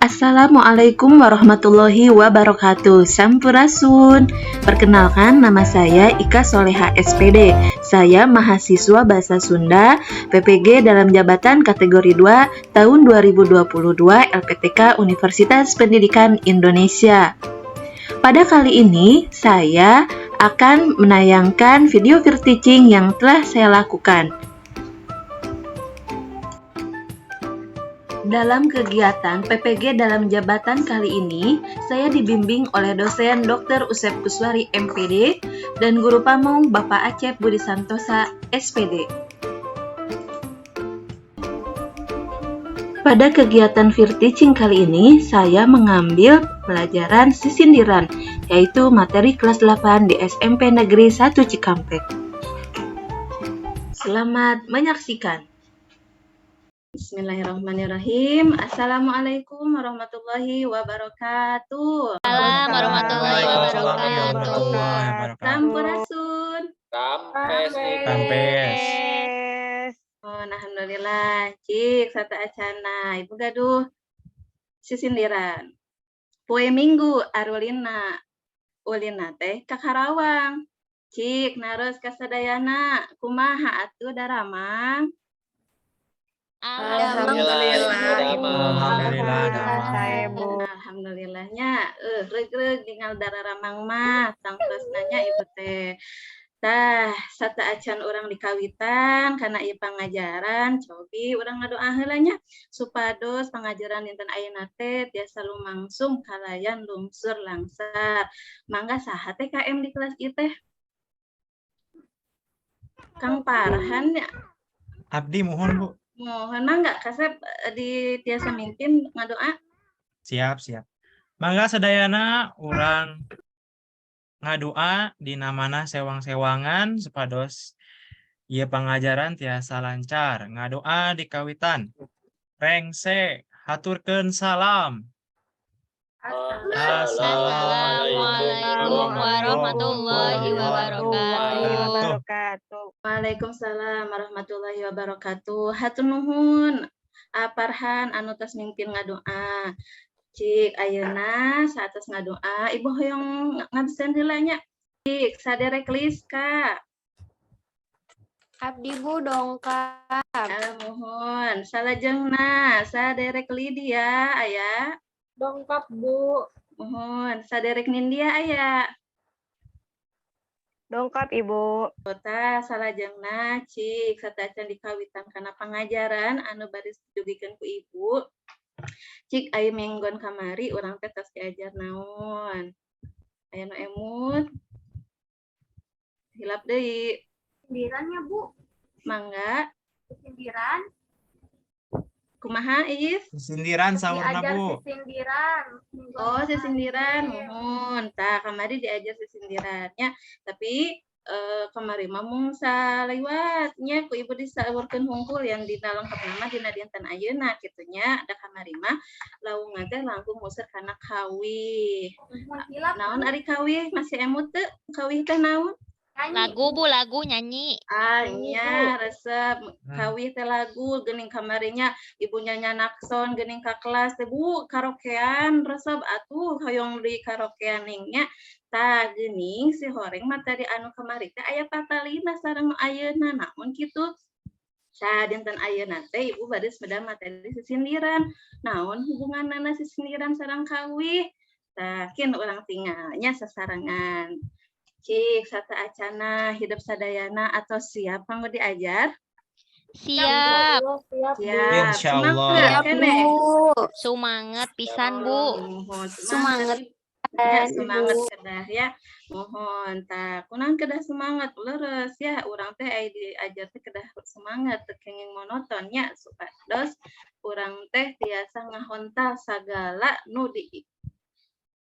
Assalamualaikum warahmatullahi wabarakatuh. Sampurasun. Perkenalkan, nama saya Ika Soleha SPD. Saya mahasiswa Bahasa Sunda PPG dalam jabatan kategori 2 tahun 2022 LPTK Universitas Pendidikan Indonesia. Pada kali ini saya akan menayangkan video teaching yang telah saya lakukan dalam kegiatan PPG dalam jabatan kali ini. Saya dibimbing oleh dosen Dr. Usep Kuswari MPD dan guru pamong Bapak Acep Budi Santosa SPD. Pada kegiatan Peer Teaching kali ini, saya mengambil pelajaran sisindiran, yaitu materi kelas 8 di SMP Negeri 1 Cikampek. Selamat menyaksikan. Bismillahirrahmanirrahim. Assalamualaikum warahmatullahi wabarakatuh. Assalamualaikum warahmatullahi wabarakatuh. Sampurasun. Rampes. Rampes. Oh, alhamdulillah. Cik, sateuacanna. Ibu gaduh sisindiran. Poe Minggu arulinna. Ulinna teh ka Karawang. Cik, naros kasadayana. Kumaha atuh daramang? Alhamdulillah. Alhamdulillah, damang. Alhamdulillahnya, reug-reug ningal dararamang mah, tangtos nanya ibu teh. Tah, sateuacan urang dikawitan kana ieu pangajaran, cobi urang ngadoa heula nya supados pangajaran dinten ayeuna teh tiasa lumangsung kalayan lungsur langsar. Mangga, saha teh KM di kelas ieu teh? Kang Farhan ya? Abdi, muhun, Bu. Muhun, mangga kasep di tiasa mimpin ngadoa. Siap, siap. Mangga sadayana urang ngadoa dina manah sewang-sewangan supados ieu pangajaran tiasa lancar. Ngadoa dikawitan. Rengse, haturkeun salam. Assalamualaikum warahmatullahi wabarakatuh. Waalaikumsalam warahmatullahi wabarakatuh. Hatur nuhun Parhan anu tos mimpin ngadoa. Cik, ayeuna saatos ngadoa, ibu hoyong ngabsen heula nya. Cik, saderek Liska. Abdi, Bu, dongkap. Ah, muhun. Salajengna saderek Lydia aya? Dongkap, Bu. Muhun. Saderek Nindya aya? Dongkap, Ibu. Kota salajengna, cik, sateuacan dikawitan kana pangajaran anu baris didugikeun ku ibu. Cik, aya minggon kamari urang teh tos diajar naon? Aya nu emut? Hilap deui. Sindirannya, Bu. Mangga. Sindiran. Kumaha, Is? Sindiran saurna, Diajar Bu. Sisindiran. Oh, sisindiran, muhun. Tah, kamari diajar sisindirannya, tapi kamari mah mung saliwat nya ku ibu disaurkeun hungkul yang dina lengkapna mah dina dinten ayeuna kitu nya. Da kamari mah lawungan teh langkung museur kana kawih. Naon ari kawih? Masih emut teu kawih teh naon? Lagu, Bu, lagu nyanyi. Ah, nya resep. Kawih teh lagu. Geuning kamarinya ibu nyanyi sound geuning ka kelas teh, "Bu, karaokean." Resep atuh hoyong di karaokean ning nya. Tah, geuning si horeng materi anu kamari teh aya patalina sareng nu ayeuna. Naon kitu? Tah, dinten ayeuna teh ibu bade medar materi sisindiran. Naon hubunganana sisindiran sareng kawih? Tah, kin urang tingalnya sasarengan. Cik, sateuacanna hidep sadayana atos siap kanggo diajar? Siap. Siap, Bu. Siap. Insya Allah. Semangat Siap, keneh. Bu. Sumanget pisan, Bu. Muhun, Semangat. Ya, semangat kedah ya. Muhun, tah kunaon kedah semangat? Leres ya, urang teh aya diajar teh kedah semangat, teu kenging monoton nya, supados urang teh tiasa ngahontal sagala nu di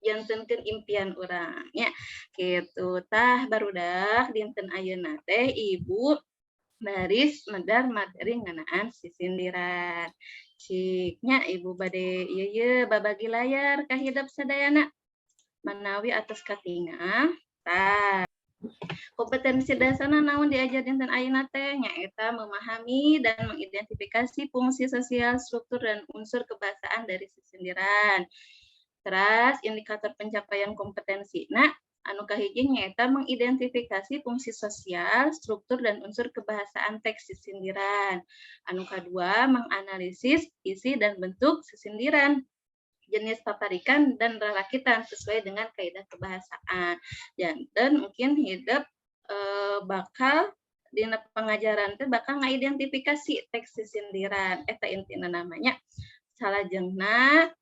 jantenkeun impian urang nya. Kitu. Tah, barudak, dinten ayeuna teh ibu baris medar materi ngeunaan sisindiran. Cik nya, ibu bade ieu ye babagi layar ka hidep sadayana. Manawi atos katingal. Tah. Kompetensi dasarna naon diajar dinten ayeuna teh? Nyaeta memahami dan mengidentifikasi fungsi sosial, struktur, dan unsur kebahasaan dari sisindiran. Terus indikator pencapaian kompetensi. Nah, anu kahiji nyaeta mengidentifikasi fungsi sosial, struktur, dan unsur kebahasaan teks sisindiran. Anu kadua, menganalisis isi dan bentuk sisindiran, jenis paparikan dan rarakitan sesuai dengan kaidah kebahasaan. Janten mungkin hidep bakal dina pengajaran teh bakal ngidentifikasi teks sisindiran, eta intina namanya. Salajengna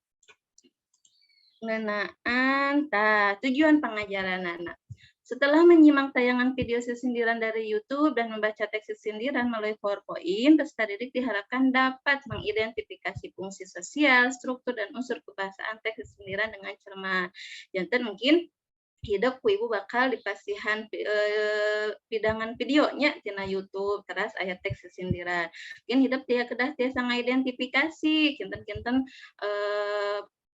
ngeunaan tah tujuan pengajaranana. Setelah menyimak tayangan video sisindiran dari YouTube dan membaca teks sisindiran melalui PowerPoint, peserta didik diharapkan dapat mengidentifikasi fungsi sosial, struktur, dan unsur kebahasaan teks sisindiran dengan cermat. Janten mungkin hidep ku ibu bakal dipasihan pidangan videonya tina YouTube, terus aya teks sisindiran. Mungkin hidep dia kedah tiasa ngidentifikasi kinten-kinten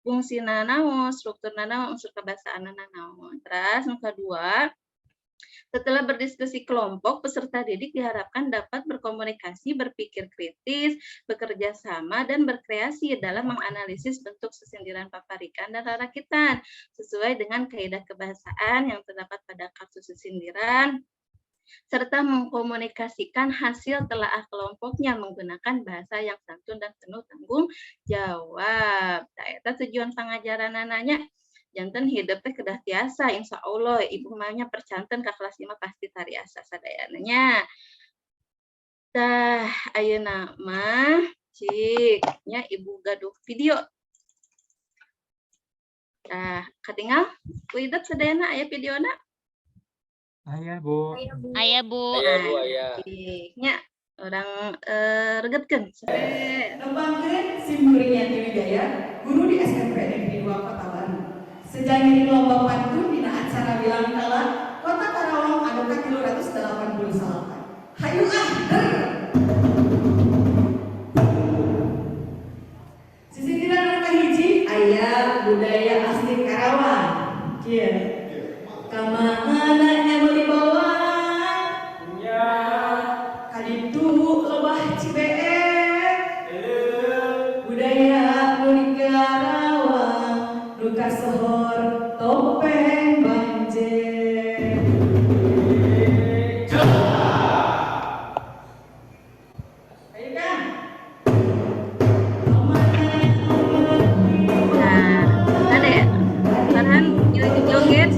fungsina naon, strukturna naon, unsur kebahasaanna naon. Terus nu kadua, setelah berdiskusi kelompok, peserta didik diharapkan dapat berkomunikasi, berpikir kritis, bekerja sama, dan berkreasi dalam menganalisis bentuk sesindiran paparikan dan rarakitan sesuai dengan kaidah kebahasaan yang terdapat pada kartu sisindiran, serta mengkomunikasikan hasil telaah kelompoknya menggunakan bahasa yang santun dan penuh tanggung jawab. Nah, eta tujuan pangajaranana nya. Janten hidep teh kedah tiasa, insya Allah ibu mah nya percanten ka kelas 5 pasti tariasa sadayana nya. Tah, ayeuna mah cik nya ibu gaduh video. Tah, katingal ku hidep sadayana aya videona? Aya, Bu. Aya, Bu. Aya, Bu. Aya, Bu, aya. Cik nya urang regetkeun. Nembangkeun simkuring Yanti Wijaya, guru di SMP Negeri 2 Kota Baru. Seja ngiring lomba pantun dina acara Wilangkala Kota Karawang anu ka-388. Hayu ah, der. Sisindiran anu kahiji aya budaya asli Karawang. Kieu. Kamana nya meuli bawang? Nya. Kaditu lebah Cibeet. Budaya nu di Karawang nu kasohor topeng banjet. Ayo kan. Kamana Nah, ada ya? Farhan joget.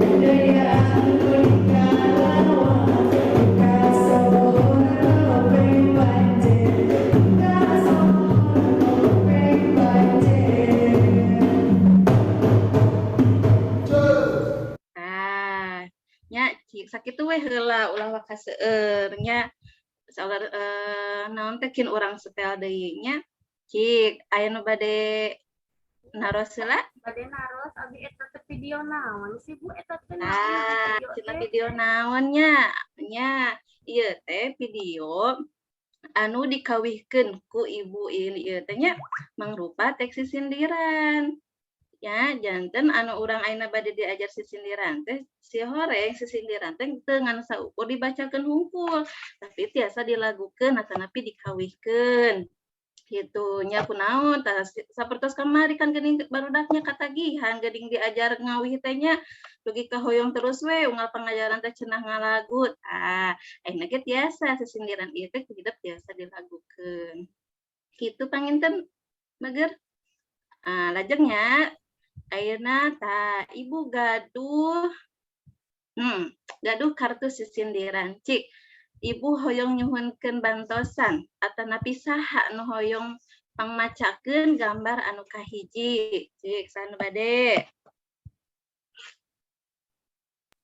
Budaya nu di Karawang kasohor topeng banjet, kasohor topeng banjet. Nah, nya cik sakitu we heula, ulah waka seueur nya. Saur naon teh kin urang setel deui nya. Cik, aya nu bade naros heula? Bade naros abi, eta teh video naon sih, Bu? Eta teh naon Nah, video cenah teh? Video naon nya? Nya, ieu teh video anu dikawihkeun ku ibu ini ieu teh nya mangrupa teks sisindiran. Ya, janten anu urang ayeuna bade diajar sisindiran teh sihoreng sisindiran teh teu ngan saukur dibacakeun hungkul, tapi tiasa dilagukeun atanapi dikawihkeun. Gitu nya. Kunaon tah? Sapertos kamari kan geuning barudaknya katagihan geuning diajar ngawih teh nya, dugi ka hoyong terus we unggal pangajaran teh cenah ngalagu. Tah, ayeuna ge tiasa sisindiran ieu teh hidep tiasa dilagukeun. Kitu panginten, Bager. Ah, lajeng nya ayeuna tah ibu gaduh kartu sisindiran. Cik, ibu hoyong nyuhunkeun bantosan atanapi saha nu hoyong pangmacakeun gambar anu kahiji. Cik, saha nu bade?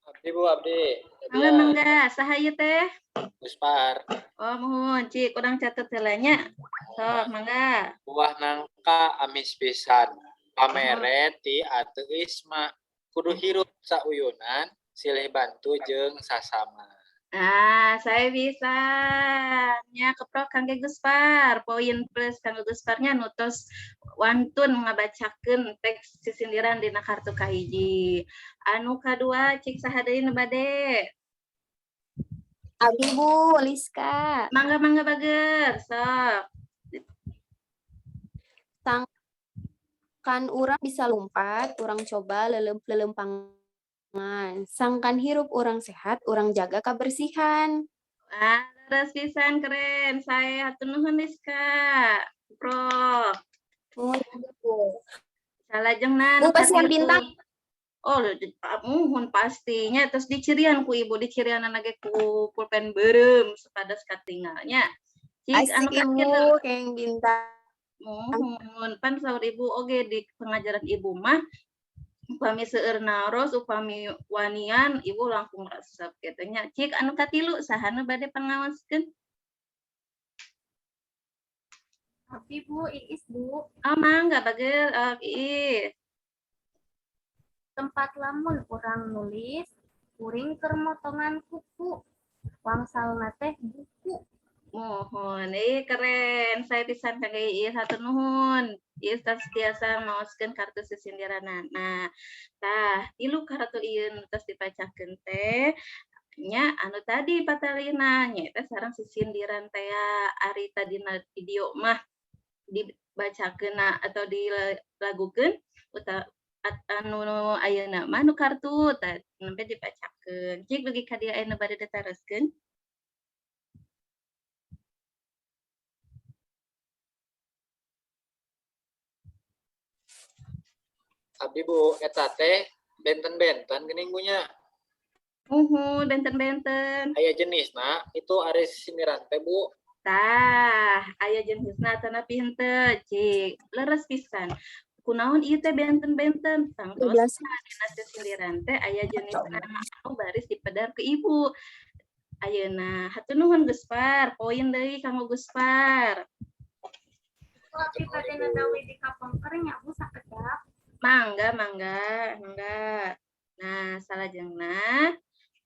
Abdi, Bu, abdi. Mangga, mangga, saha ieu teh? Guspar. Oh, muhun, cik, urang catet heula nya. Sok, mangga. Buah nangka amis pisan. Pamere ti ateisma. Kudu hirup sauyunan, silih bantu jeung sasama. Nah, sae pisan nya, keprok kangge Guspar, poin plus kangge Gusparnya nu tos wantun ngabacakeun teks sisindiran dina kartu kahiji. Anu kadua, cik, saha deui nu bade? Abi, Bu, Liska. Mangga, mangga, bager, sok. Sangkan urang bisa lumpat, urang coba lelempangan. Sangkan hirup urang sehat, urang jaga kebersihan. Ah, leres pisan, keren. Sae, hatur nuhun, Liska. Keprok. Oh, Bu. Salajengna Bu, nu pasihan katilu. bintang. Oh, muhun pastinya, terus dicirian ku ibu, dicirian ge ku pulpen beureum supados katingalnya. Cik, Asik anu Ibu, kakitu. Keng bintang. Muhun, pan saur ibu oge di pengajaran ibu mah upami seueur naros, upami wanian, ibu langkung resep kitu nya. Cik, anu katilu, saha nu bade pangaoskeun? Abi, Bu, Iis, Bu. Oh, mangga, bager, Iis. Tempat lamun urang nulis, kuring keur motongan kuku. Wangsalna teh buku. Muhun, ih keren. Sae pisan kangge Iis, hatur nuhun. Iis tos tiasa maoskeun kartu sisindiranna. Nah, tah tilu kartu ieu nu tos dibacakeun teh nya anu tadi patalina nyaeta sareng sisindiran tea. Ari tadina video mah dibacakeunna atau dilagukeun anu ayeuna mah nu kartu tah nembe dibacakeun. Cik, dugi ka dieu aya nu bade ditaroskeun? Abdi, Bu, eta teh benten-benten geuning, Bu, nya. Muhun, benten-benten. Aya jenisna itu ari sindiran teh, Bu? Tah, aya jenisna atanapi henteu, cik. Leres pisan. Kunaon ieu teh benten-benten? Tangtos 12. dina sisindiran teh aya jenisna anu baris dipedar ke ibu. Ayeuna, hatur nuhun, Guspar, poin deui kanggo Guspar. Bu, abdi bade nadawi di kapengker nya, Bu, sakedap. Mangga, mangga, mangga. Nah, salajengna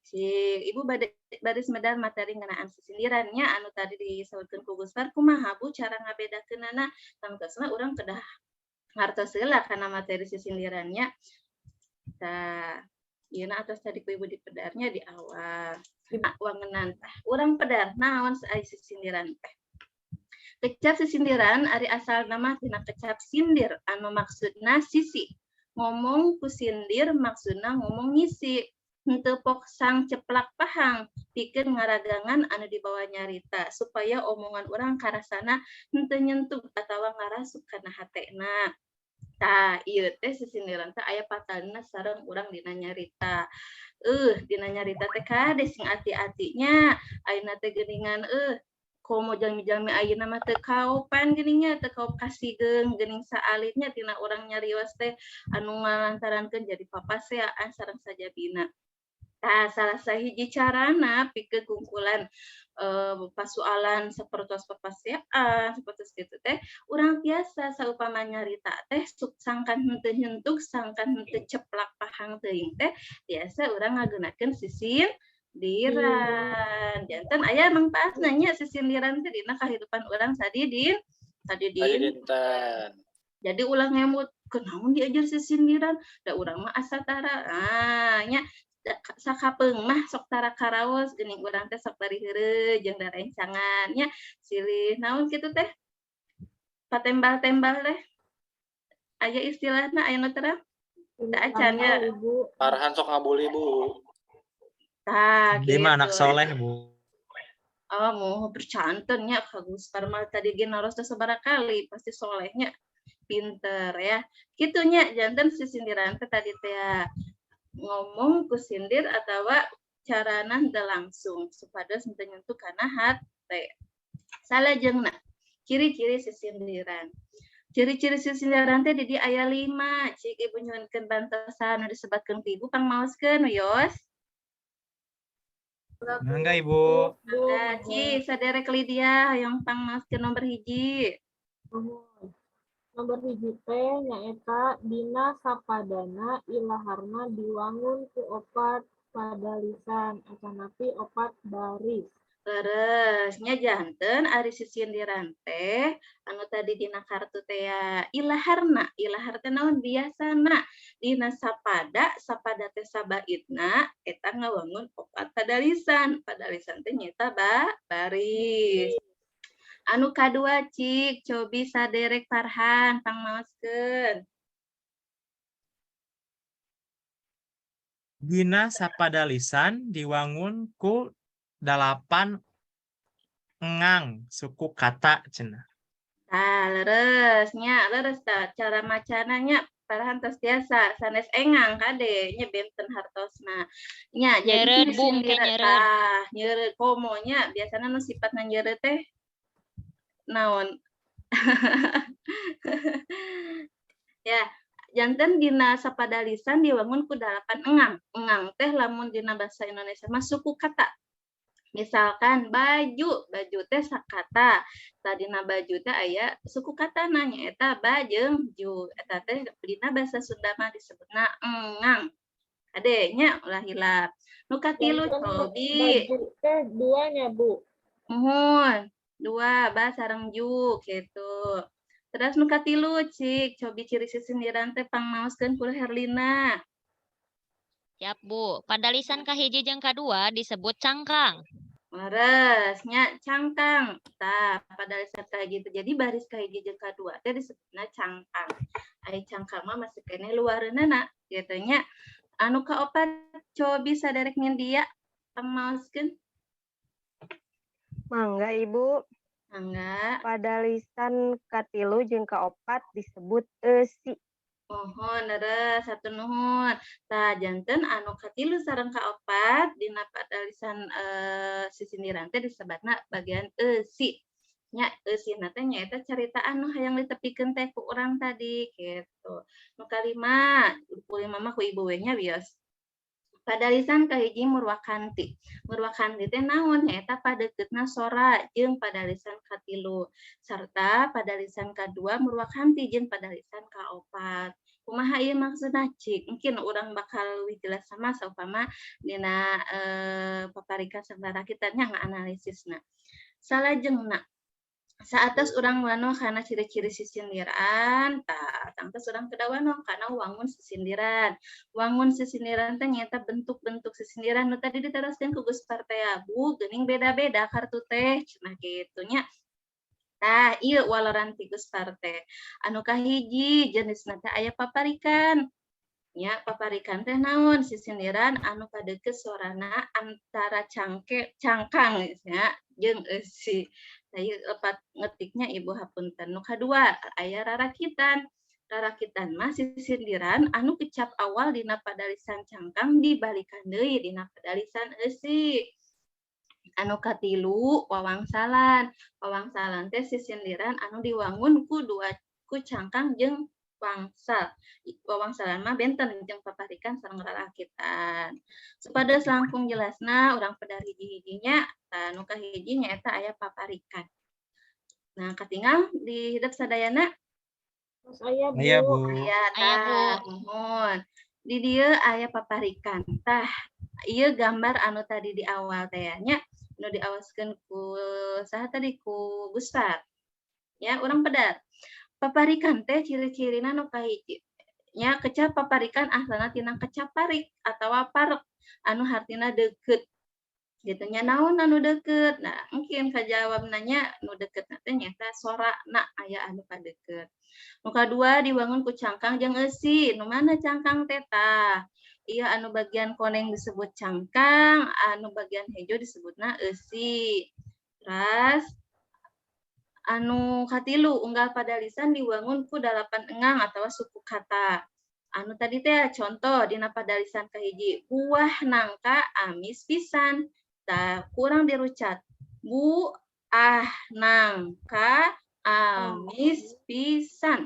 cik, ibu bade baris medar materi ngeunaan sisindirannya anu tadi disebutkeun ku Guspar. Kumaha, Bu, cara ngabedakeunana? Tangtosna urang kedah ngartos heula kana materi sisindirannya. Tah, ieu atos tadi ku ibu dipedarnya di awal. Wangenan tah, urang pedar naon ari sisindiran teh. Kecap sisindiran ari asal nama tina kecap sindir anu maksudna sisi. Ngomong ku sindir maksudna ngomong ngisi. Henteu poksang ceplak pahang pikeun ngaragangan anu dibawa nyarita supaya omongan urang karasana henteu nyentuh atawa ngarasuk kana hatena. Tah, ieu teh sisindiran teh aya patalina sareng urang dina nyarita. Dina nyarita teh kade sing ati-atinya. Ayeuna teh geuningan komo jalmi-jalmi ayeuna mah teu kaopan geuning nya, teu kaop kasigeung geuning saalitnya tina urang nyarios teh anu ngalantarankeun jadi papaseaan sareng sajabina. Tah, salah sahiji carana pikeun kungkulan pasualan sapertos papaseaan sapertos kitu teh urang tiasa saupama nyarita teh sangkan henteu nyentuh, sangkan henteu ceplak pahang teuing teh tiasa urang ngagunakeun sisindiran. Janten aya mangpaatna nya sisindiran teh dina kahirupan urang sadidin sadidin. Sadidinten. Jadi ulah ngemut kunaon diajar sisindiran, da urang mah asa tara. Ah, nya sakapeung mah sok tara karaos geuning urang teh sok bari heureuy jeung darencangan nya, silih naon kitu teh, patembal-tembal teh aya istilahna, aya nu terang teu acan nya? Farhan sok ngabuli, Bu. Tah, Dia mah anak kitu. soleh, Bu. Oh, mau bercanten nya ka Guspar mah, tadi ge naros teh sabaraha kali, pasti solehnya, pinter ya. Kitu nya, janten sisindiran teh tadi teh ngomong ku sindir atawa carana henteu langsung supados henteu nyentuh kana hate. Salajengna, ciri-ciri sisindiran. Ciri-ciri sisindiran teh di dieu aya 5. Cik, ibu nyuhunkeun bantosan nu disebatkeun ku ibu pangmaoskeun, wios. Mangga, Ibu. Mangga, cik, saderek Lydia hoyong pangmaoskeun nomor 1. Nomor 1 teh nyaeta dina sapadana ilaharna diwangun ku opat Padalisan atanapi opat baris. Leres nya, janten ari sisindiran teh anu tadi dina kartu teh ya, ilaharna, ilahar teh naon, biasana dina sapada, sapada teh sabaitna eta ngawangun opat padalisan. Padalisan teh nyaeta baris. Anu kadua, cik cobi saderek Farhan pangmaoskeun. Dina sapadalisan diwangun ku dalapan engang suku kata cenah. Tah, leres nya, leres tah cara macana nya. Farhan tos tiasa, sanes engang, kade nya, benten hartosna nya. Jadi Nyeureud, Bu, engke sisindiran nyeureud. Tah, nyeureud komo nya, biasana nu sifatna nyeureud teh naon ya. Janten dina sapadalisan diwangun ku dalapan engang. Engang teh lamun dina bahasa Indonesia mah suku kata. Misalkan baju, baju teh sakata. Tadina baju teh aya suku katana, nyaeta ba jeung ju. Eta teh dina bahasa Sunda mah disebutna engang. Kade nya, ulah hilap. Nu katilu Janten cobi. Baju teh duanya, Bu. Muhun, dua, ba sareng ju gitu. Terus nu katilu, cik cobi ciri sisindiran teh pangmaoskeun ku Herlina. Siap, Bu. Padalisan kahiji jeung kadua disebut cangkang. Leres nya, cangkang. Tah, padalisan kahiji teh, jadi baris kahiji jeung kadua teh disebutna cangkang. Ari cangkang mah masih keneh luareunana gitu nya. Anu kaopat cobi saderek Nindya pangmaoskeun. Mangga, Ibu. Mangga. Padalisan katilu jeung kaopat disebut eusi. Muhun, leres, hatur nuhun. Tah, janten anu katilu sareng kaopat dina padalisan sisindiran teh disebatna bagian eusi. Nya, eusina teh nyaeta carita anu hayang ditepikeun teh ku urang tadi gitu. Nu kalima, ku lima mah ku ibu we nya, wios. Padalisan kahiji murwakanti. Murwakanti teh naon? Nyaeta padeukeutna sora jeung padalisan katilu sarta padalisan kadua murwakanti jeung padalisan kaopat. Kumaha ieu maksudna, cik? Mungkin urang bakal leuwih jelas sama saupama dina paparikan sabaraha kita nya ngaanalisisna. Salajengna saatos urang wanoh kana ciri-ciri sisindiran, tah tangtos urang kedah wanoh kana wangun sisindiran. Wangun sisindiran teh nyaeta bentuk-bentuk sisindiran nu tadi diteraskeun ku Gus Partea, Bu, geuning beda-beda kartu teh cenah kitu nya. Tah, ieu waleran ti Gus Parte. Anu kahiji jenisna teh aya paparikan. Nya, paparikan teh naon? Sisindiran anu kadeukeut sorana antara cangkang nya jeung eusi. Tah, ieu lepat ngetiknya, Ibu hapunten. Nu kadua aya rarakitan. Rarakitan mah sisindiran anu kecap awal dina padalisan cangkang dibalikan deui dina padalisan eusi. Anu katilu wawangsalan. Wawangsalan teh sisindiran anu diwangun ku dua, ku cangkang jeung wangsal. Wawangsalan mah benten jeung paparikan sareng rarakitan. Supados langkung jelasna urang pedar hiji-hijinya. Tah, nu kahiji nyaeta aya paparikan. Nah, katingal di hidep sadayana? Tos aya, Bu. Aya, Bu. Aya. Aya, Bu. Tah, muhun. Di dieu aya paparikan. Tah, ieu gambar anu tadi di awal teh nya, nu diawaskeun ku saha tadi, ku Gustaf. Ya, urang pedar. Paparikan teh ciri-cirina nu kahiji nya kecap paparikan asalna tina kecap parik atawa parek anu hartina deukeut gitu nya. Naon anu deukeut? Nah, mungkin kajawab nanya nu deukeut teh nyaeta sorana aya anu kadeukeut. Nu kadua diwangun ku cangkang jeung eusi. Nu mana cangkang teh? Tah, ieu anu bagian koneng disebut cangkang, anu bagian hejo disebutna eusi. Terus anu katilu unggal padalisan diwangun ku dalapan engang atau suku kata. Anu tadi teh contoh dina padalisan kahiji, buah nangka amis pisan. Tah, kurang dirucat, bu ah nangka amis pisan.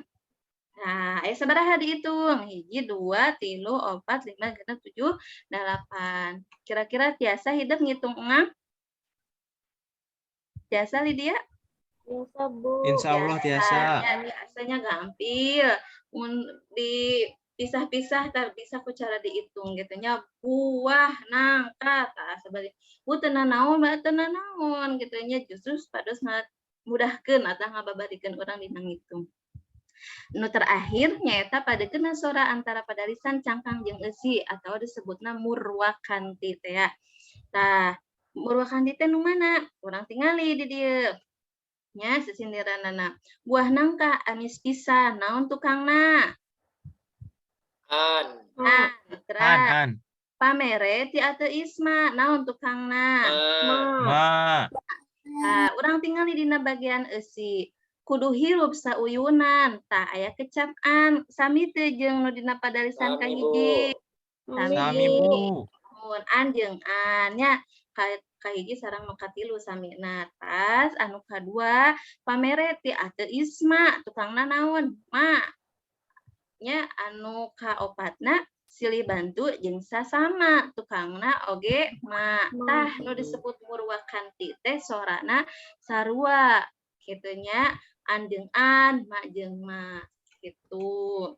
Nah, aya sabaraha dihitung? 1, 2, 3, 4, 5, 6, 7, 8. Kira-kira tiasa hidep ngitung engang? Tiasa, Lydia? Tiasa, Bu. Insya Allah tiasa. Ya, biasanya gampil. Mun di Pisah-pisah tah bisa ku cara dihitung gitu nya, buah nangka tah sabari bu teu nanaon, teu nanaon gitu nya, justru supados ngamudahkeun atau ngababarikeun urang dina ngitung. Nu terakhir nyaeta padeukeutan sora antara padalisan cangkang jeung eusi atau disebutna murwakanti teh ya. Tah, murwakanti teh nu mana? Urang tingali di dieu. Nya sisindiranana. Buah nangka amis pisan, naon tukangna? An. An. An, Terus an. pamere ti ateisma, naon tukangna? Ma. Ma. Nah, urang tingali dina bagian eusi. Kudu hirup sauyunan, tah aya kecap an, sami teu jeung nu dina padalisan Sami, kahiji? Bu. Sami, Bu. Mun an jeung an nya kahiji sareng nu katilu samina. Tas anu kadua, pamere ti ateisma, tukangna naon? Ma. Nya anu kaopatna, silih bantu jeung sasama, tukangna oge ma. Tah, nu disebut murwakanti teh sorana sarua kitu nya, an jeung an, ma jeung ma gitu.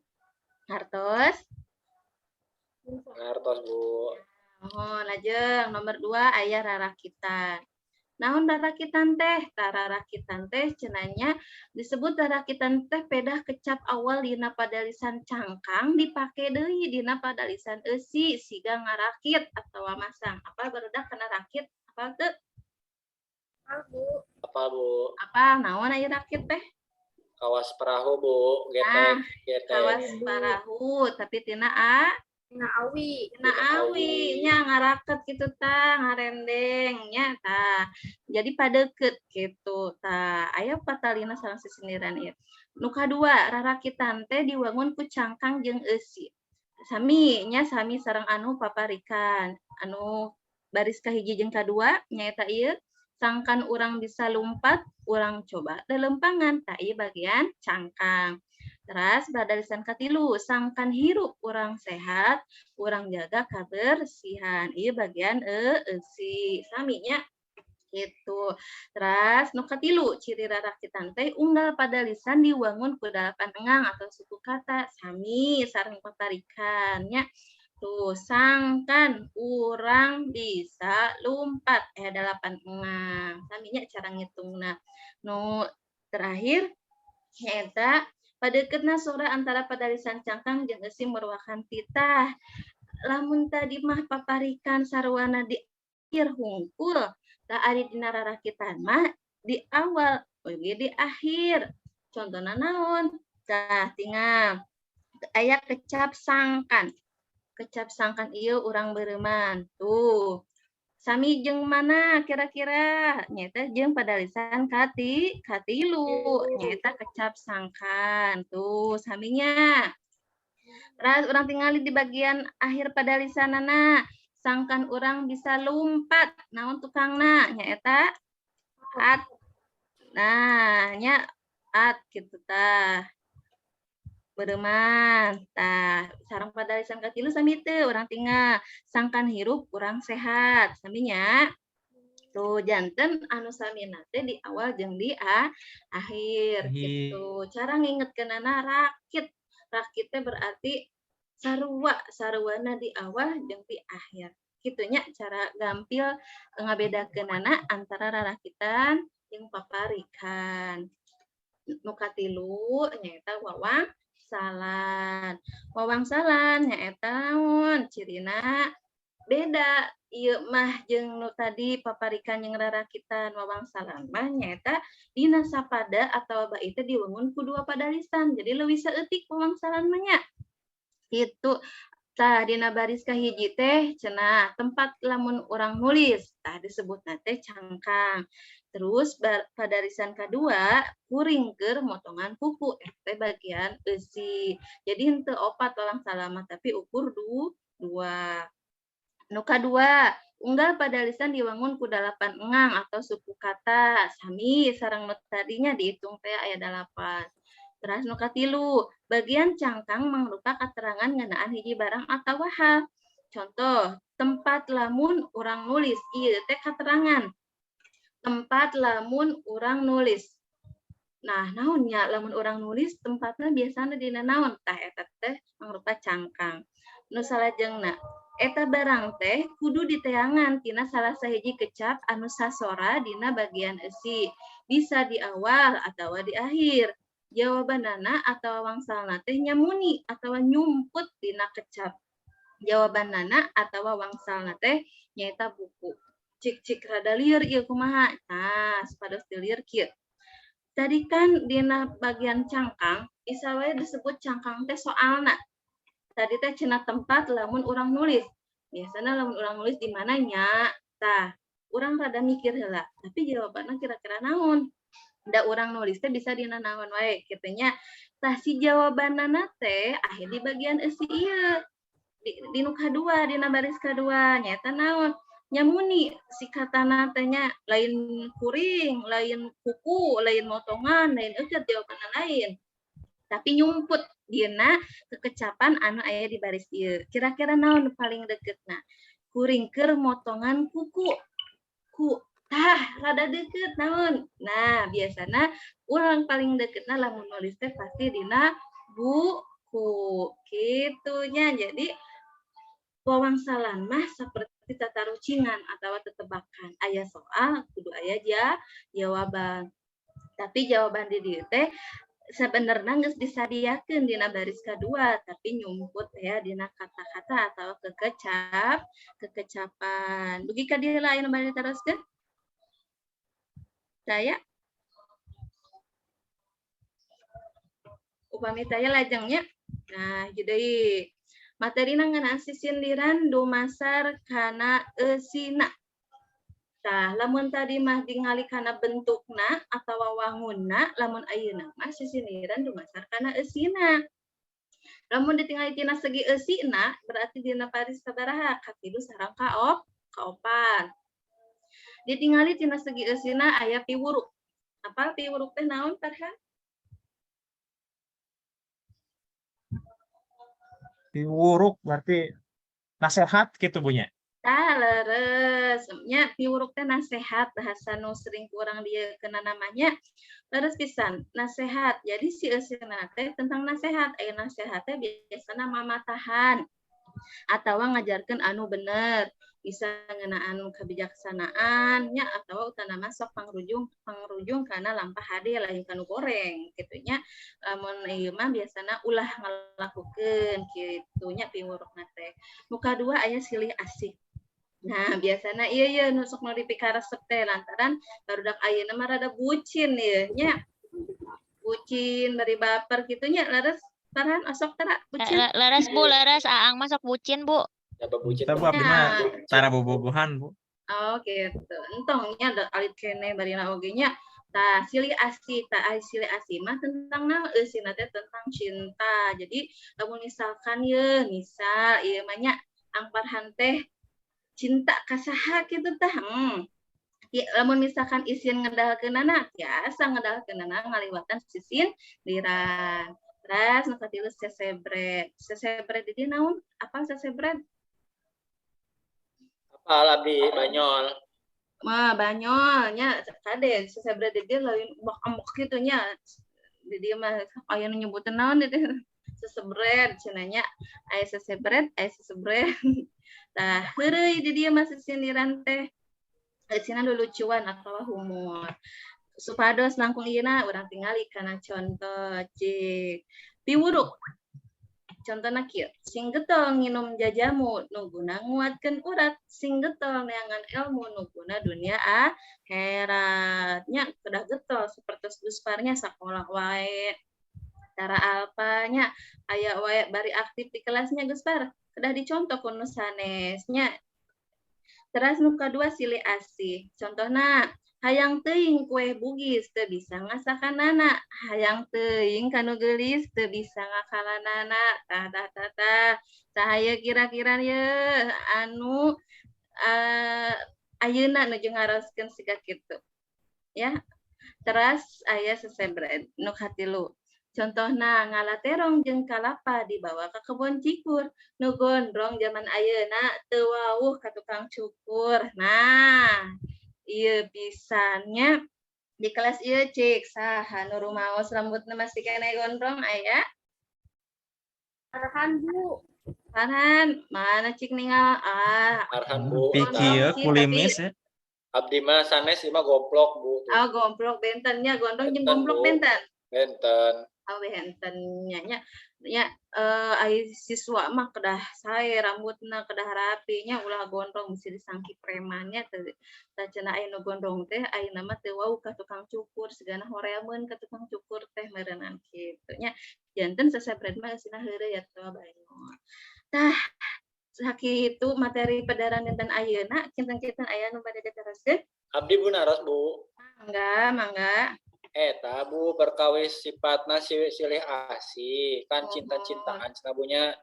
Ngartos? Ngartos, Bu. Oh, lajeng nomor 2 aya rarakitan. Naon rarakitan teh? Tah, rarakitan teh cenah nya disebut rarakitan teh pedah kecap awal dina padalisan cangkang dipake deui dina padalisan eusi siga ngarakit atawa masang. Apa barudak kana rakit? Apal teu? Bu. Apal, Bu. Apa naon aya rakit teh? Kawas perahu, Bu. Getek, Ah, getek. kawas parahu tapi tina a Tina awi. Tina awi nya, ngaraket gitu tah, ngarendeng nya tah. Jadi padeukeut gitu tah. Aya patalina sareng sisindiran ieu. Nu kadua, rarakitan teh diwangun ku cangkang jeung eusi. Sami nya, sami sareng anu paparikan. Anu baris kahiji jeung kadua nyaeta ieu, sangkan urang bisa lumpat, urang coba lelempangan. Tah, ieu bagian cangkang. Terus badalisan katilu, sangkan hirup urang sehat, urang jaga kabersihan. Ieu bagian eusi. Sami nya gitu. Terus nu katilu, ciri rarakitan teh unggal padalisan diwangun ku dalapan engang atau suku kata, sami sareng paparikan nya. Tuh, sangkan urang bisa lumpat, dalapan engang. Sami nya cara ngitungna. Nu terakhir nyaeta padeuketna sora antara padalisan cangkang jeung eusi murwakanti. Tah, lamun tadi mah paparikan sarwana di akhir hungkul, tah ari dina rarakitan mah di awal oge di akhir. Contohna naon? Tah, tinggal aya kecap sangkan. Kecap sangkan ieu urang beureuman. Tuh. Sami jeung mana kira-kira? Nyaeta jeung padalisan katilu, nyaeta kecap sangkan. Tuh, saminya. Terus urang tingali di bagian akhir padalisanana, sangkan urang bisa lumpat, naon tukangna? Nyaeta at. Nah, nya at gitu tah. Beureuman. Tah, sareng padalisan katilu sami teu? Urang tinggal sangkan hirup urang sehat. Saminya. Tuh, janten anu samina teh di awal jeung di akhir Akhir. Gitu. Cara ngingetkeunana rakit. Rakit teh berarti sarua, saruana di awal jeung di akhir. Kitu nya cara gampil ngabedakeunana antara rarakitan jeung paparikan. Nu katilu nyaeta wawangsalan. Wawangsalan nyaeta naon? Cirina beda ieu mah jeung nu tadi paparikan jeung rarakitan. Wawangsalan mah nyaeta dina sapada atawa bait teh diwangun ku dua padalisan. Jadi leuwih saeutik wawangsalan mah nya. Kitu. Tah, dina baris kahiji teh cenah tempat lamun urang nulis, tah disebutna teh cangkang. Terus padalisan kadua, kuring keur motongan kuku, eta teh bagian eusi. Jadi henteu opat wawangsalan mah tapi ukur dua. Nu kadua, unggal padalisan diwangun ku dalapan engang atau suku kata, sami sareng nu tadinya dihitung teh aya dalapan. Terus nu katilu, bagian cangkang mangrupa katerangan ngeunaan hiji barang atawa hal. Contoh, tempat lamun urang nulis, ieu teh katerangan. Tempat lamun urang nulis. Nah, naon nya lamun urang nulis tempatna biasana dina naon? Tah, eta teh mangrupa cangkang. Nu salajengna, eta barang teh kudu diteangan tina salah sahiji kecap anu sasora dina bagian eusi. Bisa di awal atawa di akhir. Jawabanana atawa wangsalna teh nyamuni atawa nyumput dina kecap. Jawabanana atawa wangsalna teh nyaeta buku. Cik-cik, rada lieur ieu kumaha? Nah, supados teu lieur kieu. Tadi kan dina bagian cangkang, bisa wae disebut cangkang teh soalna. Tadi teh cenah tempat lamun urang nulis. Biasana lamun urang nulis di mana nya? Tah, urang rada mikir heula, tapi jawabanna kira-kira naon? Da urang nulis teh bisa dina naon wae kitu nya. Tah, si jawabanana teh aya di bagian eusi ieu. Di nu kadua, dina baris kadua, nyaeta naon? Nyamuni si katana teh nya, lain kuring, lain kuku, lain motongan, lain eukeut, jawabanna lain. Tapi nyumput dina kekecapan anu aya di baris ieu. Kira-kira naon nu paling deketna? Kuring keur motongan kuku. Ku. Tah, rada deket naon? Nah, biasana urang paling deketna lamun nulis teh pasti dina buku. Kitu nya. Jadi wawangsalan mah seperti tatarucingan atau tetebakan. Aya soal kudu aya jawaban. Tapi jawaban di dieu teh sebenarnya geus disadiakeun dina baris kadua, tapi nyumput ya dina kata-kata atau kekecapan. Dugi ka dieu lah aya nu bade diteroskeun? Saya? Upami taya lajeng nya. Nah, jadi materina ngeunaan sisindiran dumasar kana eusina. Tah, lamun tadi mah tingali kana bentukna atawa wangunna, lamun ayeuna mah sisindiran dumasar kana eusina. Lamun ditingali tina segi eusina, berarti dina baris sabaraha? Katilu sareng kaopat. Ditingali tina segi eusina aya piwuruk. Apal piwuruk teh naon, Farhan? Piwuruk berarti nasehat gitu, Bu, nya? Tah, leres. Nya piwuruk teh nasehat, bahasa nu sering kurang dia kena namanya. Leres pisan, nasehat. Jadi si eusina teh tentang nasehat. Aya nasehat teh biasana mamatahan atawa ngajarkeun anu bener. Bisa ngeunaan kebijaksanaan nya atawa utana mah sok pangrujung kana lampah hade, lain kanu goreng kitu nya. Lamun ieu mah biasana ulah ngalakukeun kitu nya piwurukna teh. Nu kadua aya silih asih. Nah, biasana ieu ye nu sok nu dipikaresep teh lantaran barudak ayeuna mah rada bucin ieu nya. Bucin bari baper kitu nya, leres Farhan osok tara bucin? Leres, Bu, leres. Aang mah sok bucin, Bu. Apa bucin? Kita, Bu, abdi mah tara bobogohan, Bu. Oh, gitu. Entong nya da alit keneh barina oge nya. Tah, silih asih, tah ai silih asih mah tentang naon? Eusina teh tentang cinta. Jadi lamun misalkan ye, misal ieu mah nya Ang Farhan teh cinta ka saha kitu tah. Ya, lamun misalkan isin ngedalkeunana, tiasa ngedalkeunana ngaliwatan sisindiran. Terus nu katilu sesebret. Sesebret di dieu naon? Apa sesebret? Apal abdi, banyol. Mah banyol nya, kade sesebret di dieu lain ambek-ambek kitu nya. Di dieu mah aya nu nyebuteun naon di dieu? Sesebret cenah nya. Aya sesebret, aya sesebret. Tah, heureuy di dieu mah sisindiran teh. Eusina lulucuan atawa humor. Supados langkung ieu urang tingali kana contoh cik. Piwuruk. Contohna kieu, sing getol nginum jajamu nu guna nguatkeun urat, sing getol neangan ilmu nu guna dunia akhirat. Nya kedah getol sapertos Gusparnya sakola wae. Tara alpanya aya wae bari aktif di kelasnya Guspar, kedah dicontoh ku nu sanes nya. Teras nu kadua silih asih. Contohna, hayang teuing kue bugis teu bisa ngasakanana, hayang teuing kanu geulis teu bisa ngakalanana. Tah tah tah tah. Saha ye kira-kira ye anu ayeuna nuju ngaroskeun siga kitu. Ya. Teras aya sesebret nu katilu. Contohna, ngala terong jeung kalapa dibawa ka kebon cikur, nu gondrong zaman ayeuna teu wawuh ka tukang cukur. Nah, ieu pisannya Di kelas ieu cik saha nu rumaos rambutna masih keneh gondrong, aya? Farhan, Bu. Farhan, mana cik ningal ah? Farhan, Bu. Pikir Sih, tapi- kulimis ya. Abdi mah sanes, ieu mah gomplok, Bu. Tuh. Oh, gomplok benten nya, gondrong jeung Benten, gomplok Bu. Benten. Benten. Oh, benten nya nya. Nya ai siswa mah kedah sae rambutna, kedah rapi nya, ulah gondrong, bisi disangki preman nya teu. Tah, cenah aya nu gondrong teh ayeuna mah teu wawuh ka tukang cukur, sigana horeameun ka tukang cukur teh meureunan kitu nya. Janten sasebret mah eusina heureuy atawa banyol. Tah, sakitu materi pedaran dinten ayeuna, kinten-kinten aya nu bade diteruskeun? Abdi, Bu, naros, Bu. Mangga, mangga. Eta, Bu, perkawis sifatna silih asih kan cinta-cintaan cenah, Bu, nya.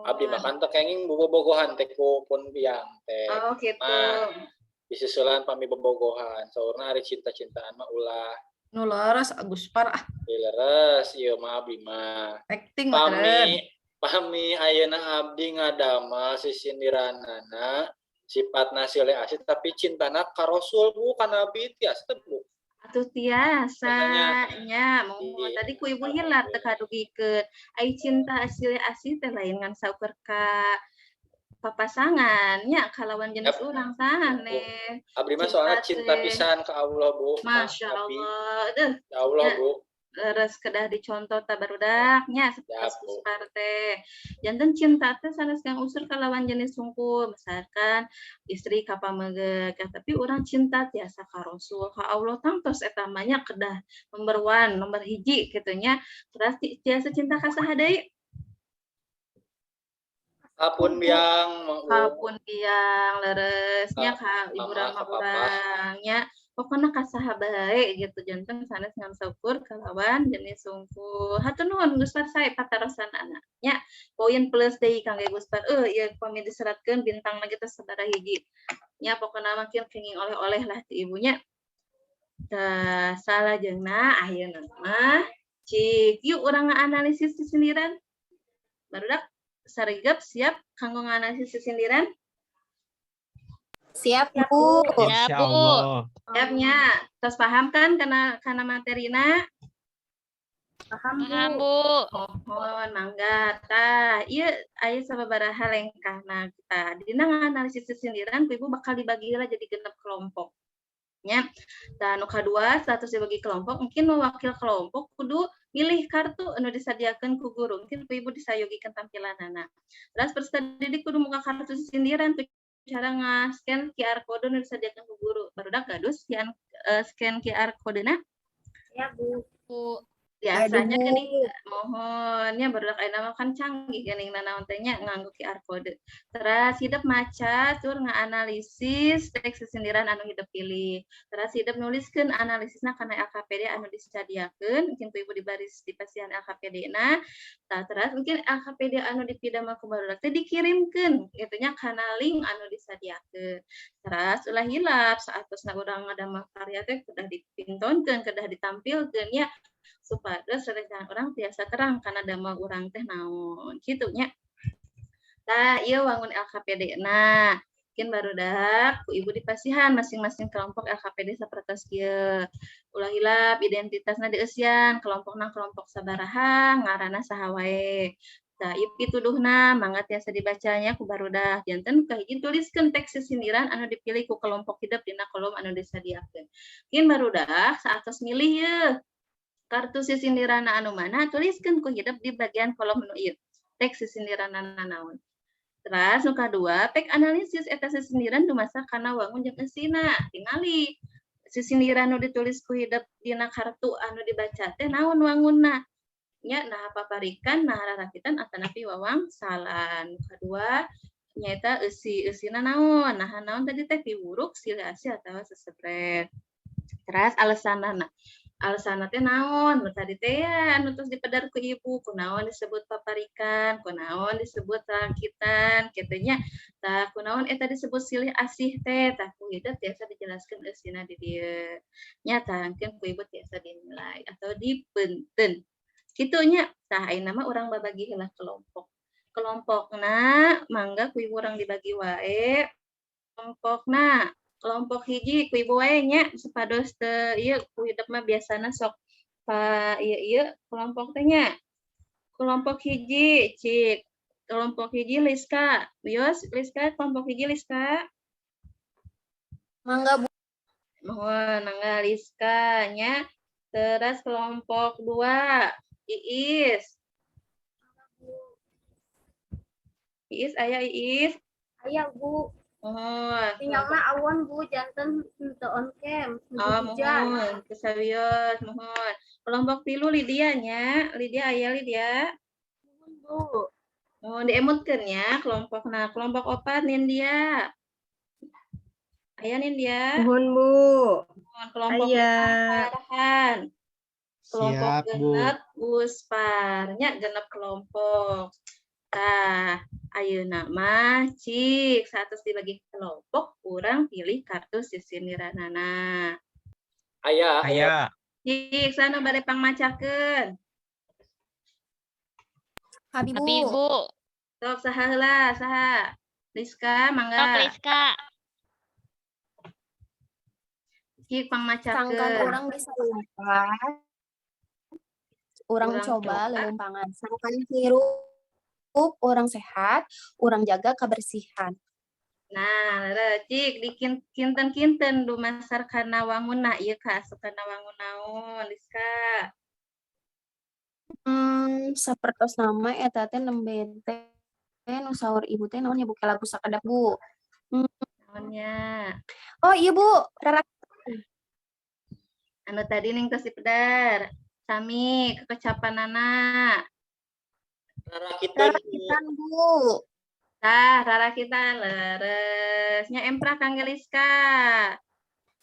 Abdi mah kan teu kenging bobogohan teh ku pun biang teh. Oh, gitu. Mah disusulan pami bobogohan, saurna ari cinta-cintaan mah ulah. Nu leres Agus Par ah. Leres ieu mah abdi mah. Acting pami meureun. Pami ayeuna abdi ngadamel sisindiranana sifatna silih asih tapi cintana ka Rasul, Bu, ka Nabi, tiasa teu, Bu? Atuh tiasa Biasanya. Nya, mau tadi ku ibu hilap teu kadugikeun. Ai cinta silih asih teh lain ngan saukur ka papasangan nya, kalawan jenis urang sanes. Abdi mah soalnya cinta teh. Pisan ke Allah, Bu, ka Masya Nabi. Allah. Deuh. Ya Allah, Ya. Bu. Leres, kedah dicontoh ta barudak nya, Siap, sapertos Bu. Guspar teh. Janten cinta teh sanes kang unsur kalawan jenis sungkul, misalkan istri ka pameget, ya, tapi urang cinta tiasa ka Rasul, ka Allah, tangtos eta mah nya, kedah nomor one, nomor hiji kitu nya. Terus tiasa cinta ka saha deui? Ka pun biang mah, Bu. Ka pun biang, leres nya, ka ibu mama, rama ka papa. Urang nya. Pokona ka saha bae gitu, janten sanes ngan saukur kalawan jenis sungkul. Hatur nuhun Guspar, sae patarosanana nya. Poin plus deui kangge Guspar. Ieu pami diseratkeun bintangna ge teh sabaraha hiji. Nya, pokona mah kenging oleh-oleh lah ti ibunya. Tah, salajengna ayeuna mah cik yuk urang ngaanalisis sisindiran. Barudak sarigep siap kanggo nganalisis sisindiran? Siap, Bu. Siap, Insya Bu. Allah. Siapnya. Tos paham kan kana materina? Paham, Bu. Paham, Bu. Mohon mangga. Tah, ieu aya sababaraha lengkahna kita. Dina nganalisis sisindiran ku ibu bakal dibagi heula jadi 6 kelompok. Nya. Tah, nu kadua, status dibagi kelompok, mungkin nu wakil kelompok kudu milih kartu anu disadiakeun ku guru. Mungkin ku ibu disayogikeun tampilanana. Terus peserta didik kudu muka kartu sisindiran ku cara nge-scan QR code nu disadiakeun ku guru. Barudak gaduh scan, scan QR code-na? Ya, Bu. Bu. Biasanya Aduh. Geuning mohon nya, barudak ayeuna mah kan canggih geuning, nanaon teh nya nganggo QR code. Teras hidep maca tur ngaanalisis teks sisindiran anu hidep pilih. Teras hidep nuliskeun analisisna kana LKPD anu disadiakeun, mungkin ku ibu di baris di pasihan LKPD-na. Tah, teras mungkin LKPD anu dipidamel ku barudak teh dikirimkeun kitu nya kana link anu disadiakeun. Teras ulah hilap saatosna urang ngadamel karya teh kedah dipintonkeun, kedah ditampilkeun nya, supados rerencangan urang tiasa terang kana damel urang teh naon kitu nya. Tah, ieu wangun LKPD-na. Mungkin barudak ku ibu dipasihan masing-masing kelompok LKPD sapertos kieu. Ulah hilap identitasna dieusian, kelompokna kelompok sabaraha, ngaranna saha wae. Tah, ieu pituduhna mangga tiasa dibacanya ku barudak. Janten kahiji, tuliskeun teks sisindiran anu dipilih ku kelompok hidep dina kolom anu disadiakeun. Mungkin barudak saatos milih ye kartu sisindiranna anu mana, tuliskeun ku hidep di bagian kolom nu ieu. Teks sisindiranna naon. Terus nu kadua, pek analisis eta sisindiran dumasar kana wangun jeung eusina. Tingali sisindiran nu ditulis ku hidep dina kartu anu dibaca teh naon wangunna. Nya, nah paparikan, nah rarakitan atanapi wawangsalan. Nu kadua nyaeta eusi, eusina naon? Nah, naon tadi teh, piwuruk, silih asih atawa sesebret. Terus alesanana. Alesanna teh naon? Nu tadi teh ya anu tos dipedar ku ibu, kunaon disebut paparikan, kunaon disebut rakitan kitu nya. Tah, kunaon eta disebut silih asih teh, tah ku hidep tiasa dijelaskeun eusina di dieu. Nya, tah engkeun ku ibu tiasa dinilai atau dipeunteun. Kitu nya. Tah, ayeuna mah urang babagi heula kelompok. Kelompokna mangga ku ibu urang dibagi wae. Kelompokna Kelompok hiji ku ibu wae nya, supados teu ieu, ku hidep mah biasana sok pa ieu ieu kelompok teh nya. Kelompok hiji, cik. Kelompok hiji Liska. Wios, Liska, kelompok hiji Liska. Mangga, Bu. Mohon, mangga Liska nya. Terus kelompok dua, Iis. Iis aya, Iis? Aya, Bu. Mohon. Sinyalna awon, Bu, janten henteu on cam. Oh, hujan. Mohon. Teu sawios, mohon. Kelompok tilu Lydia nya. Lydia aya, Lydia? Muhun, Bu. Mohon diemutkeun ya kelompokna. Kelompok opat Nindya. Aya, Nindya? Muhun, Bu. Mohon, kelompok Aya. Farhan. Kelompok Siap, Bu. genep Guspar nya, genep kelompok. Tah, ayeuna mah cik saatos dibagi kelompok, urang pilih kartu sisindiranana. Aya, aya. Aya. Cik, saha nu bade pangmacakeun? Abi, Bu. Abi, Bu. Sok, saha heula, saha? Liska, Sok mangga. Liska. Cik Sangkan pangmacakeun. urang bisa lompat, urang Urang coba coba. Lelempangan. Sangkan hirup urang sehat, urang jaga kebersihan. Nah, leres, cik di kinten-kinten dumasar kana wangunna ieu kaasup kana wangun naon, Liska? Sapertos nama eta teh nembe teh nu saur ibu teh naon nya, Bu, lagu sakedap, Bu. Naon nya? Oh iya, Bu, rarakitan. Anu tadi ning tos dipedar. Sami kekecapanana. Rarakitan, Bu. Rarakitan, Bu. Tah, rarakitan, leres. Nya, empra kangge Liska.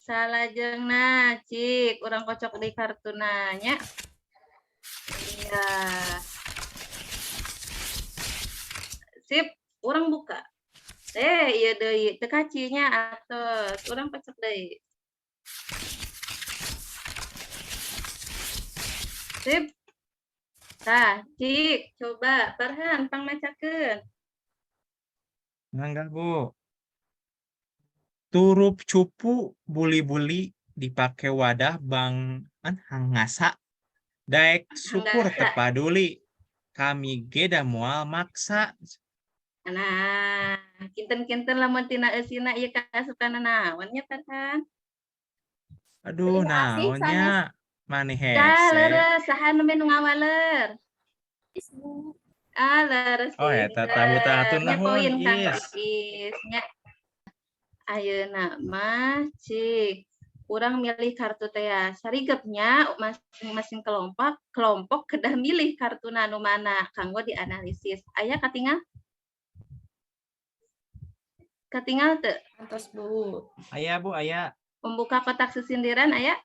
Salajengna cik urang kocok di kartuna nya. Iya. Sip, urang buka. Eh, iya deui, teu kacinya atos. Urang kocok deui. Sip. Tah, cik, coba Farhan pangmacakeun. Mangga, Bu. Turup cupu buli-buli dipake wadah bang an hangasa. Daek syukur Hanggasa. Teu paduli. Kami ge da moal maksa. Nah, kinten-kinten lamun tina eusina ieu kaasup kana naon nya, Farhan? Aduh, Silih asih naon nya? sanes. Mani Tah, hese. leres, saha nu nu ngawaler? Is, Bu. Ah, leres Oh, eta tabu pinter. hatur Nya nuhun, poin kanggo Is. Is nya. Ayeuna mah cik urang milih kartu teh ya. Sarigepnya masing-masing kelompok kelompok kedah milih kartuna nu mana kanggo dianalisis. Aya katingal? Katingal teu? Atos, Bu. Aya, Bu, aya. Membuka kotak sisindiran aya?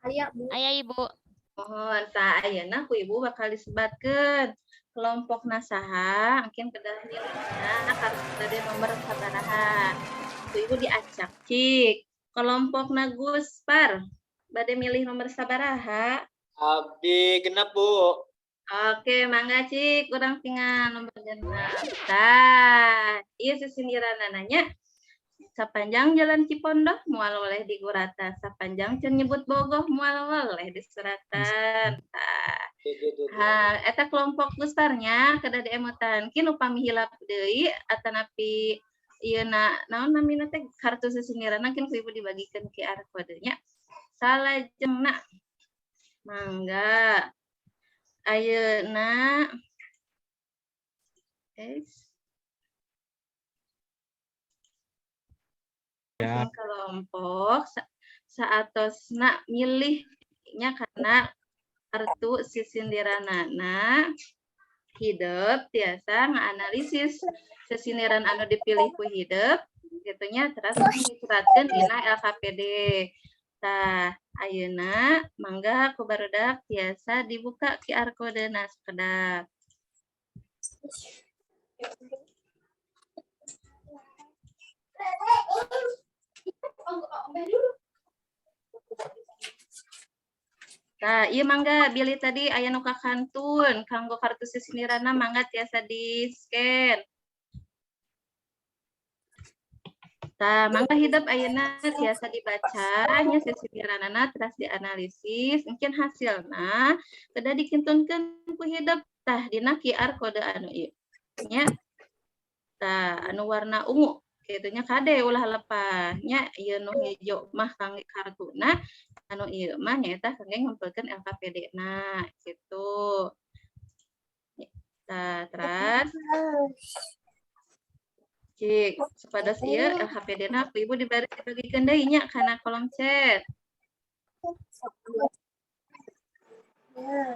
Aya, Bu. Aya, Ibu. Mohon, tah ayeuna ku ibu bakal disebatkeun kelompokna saha engkin kedah milihna kartu tadi nomor sabaraha. Ku ibu diacak cik. Kelompokna Guspar bade milih nomor sabaraha? Abdi genep, Bu. Oke, mangga cik, urang tinggal nomor genep. Tah, ieu sisindiranana nya. Sapanjang jalan Cipondoh moal weleh diguratan, sapanjang can nyebut bogoh moal weleh disuratan. Tah. Ha, eta kelompok Gusparnya kedah diemutan. Kin upami hilap deui atanapi ieu na naon namina teh kartu sisindiranna, kin ku ibu dibagikeun QR kodenya. Salajengna mangga ayeuna guys Siap. Kelompok saatosna milihnya karena kartu sisindiranana, hidep tiasa ngaanalisis sisindiran anu dipilih ku hidep gitu nya, terus disuratkeun dina LKPD. Tah, ayeuna mangga ku barudak tiasa dibuka QR code na sakedap. Nah, iya mangga bilih tadi aya nu kakantun kanggo kartu sisindiranna, mangga tiasa di scan. Tah, mangga hidep ayeuna tiasa dibaca nya sisindiranana, teras dianalisis, mungkin hasilna kedah dikintunkeun ku hidep tah dina QR kode anu ieu nya. Tah, anu warna ungu kitu nya, kade ulah lepas nya. Ieu nu hejo mah kangge kartuna, anu ieu mah nyaeta kangge ngumpulkeun LKPD-na kitu. Tah, teras cik supados ieu LKPD-na ku Ibu dibari dibagikeun deui nya kana kolom chat. Nah.